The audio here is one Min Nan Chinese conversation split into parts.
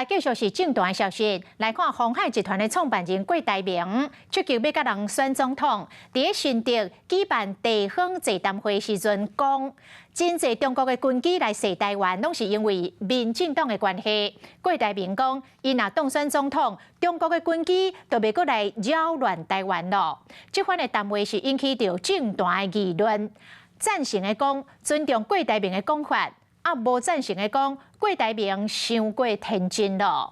來繼續是政壇消息，來看鴻海集團的創辦人郭台銘積極欲佮人選總統。佇咧新竹舉辦地方座談會時陣講，真濟中國的軍機來襲台灣，攏是因為民進黨的關係。郭台銘講，伊若當選總統，中國的軍機就袂閣來擾亂台灣囉。這番的談話是引起著政壇的議論，贊成的講尊重郭台銘的講法。啊，無贊成的講，郭台銘傷過天真囉。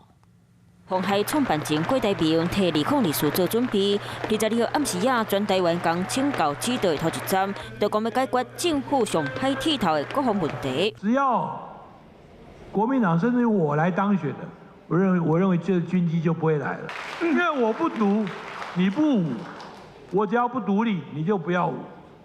鴻海創辦人郭台銘替2024做準備，22號暗時仔，全台灣共請教指導的頭一站，就講欲解決政府上歹鐵頭的國防問題。只要國民黨甚至於我來當選的，我認為這軍機就不會來了，因為我不獨，你不武，我只要不獨立，你就不要武。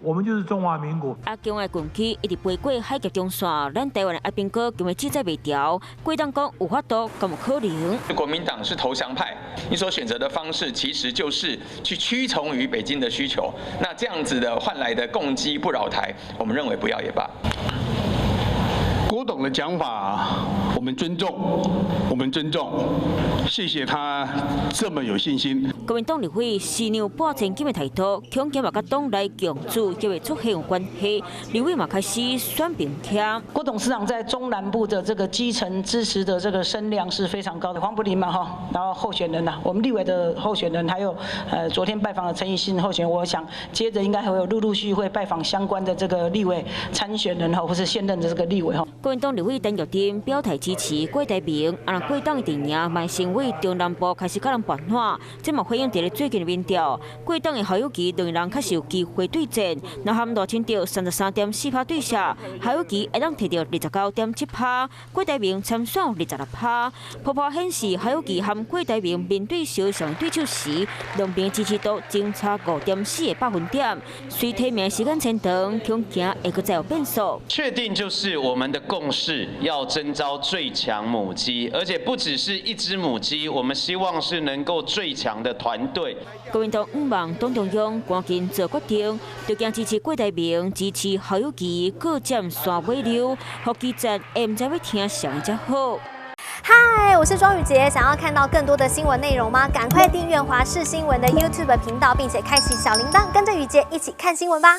我們就是中華民國。啊，境外軍機一直飛過海峽中線，咱台灣的阿兵哥根本志在袂牢。郭董講有法度，敢有可能？國民黨是投降派，你所選擇的方式其實就是去屈從於北京的需求。那這樣子的換來的共機不擾台，我們認為不要也罷。郭董的講法，我們尊重，我們尊重，謝謝他這麼有信心。國民黨立委施兩半千金的態度，恐驚嘛佮黨內共組就會出現有關係。立委嘛開始選邊站。郭董事長在中南部的這個基層支持的這個聲量是非常高的。黃柏霖嘛哈，然後候選人吶，我們立委的候選人，還有昨天拜訪的陳以信候選人，我想接着應該還會有陸陸續續會拜訪相關的這個立委參選人哈，或是現任的這個立委哈。國民黨立委陳玉珍表態支持郭台銘，啊，郭董的陣營嘛成為中南部開始佮人拌話，這嘛反映佇咧最近的民調，郭董的侯友宜兩个人較是有機會對戰，若和賴清德33.4%對下，侯友宜會當摕著29.7%，郭台銘參選26%，初步顯示侯友宜和郭台銘面對相上對手時，兩邊支持度相差5.4個百分點，隨提名時間延長，恐驚會閣再有變數。確定就是我們的共識，要徵召最強母雞，而且不只是一隻母雞，我們希望是能夠最強的團隊。國民黨向望黨中央趕緊做決定，就驚支持郭台銘，支持侯友宜，各佔山尾溜，予基層會毋知欲聽啥人才好。嗨，我是莊宇傑，想要看到更多的新聞內容嗎？趕快訂閱華視新聞的 YouTube 頻道，並且開啟小鈴鐺，跟着宇傑一起看新聞吧。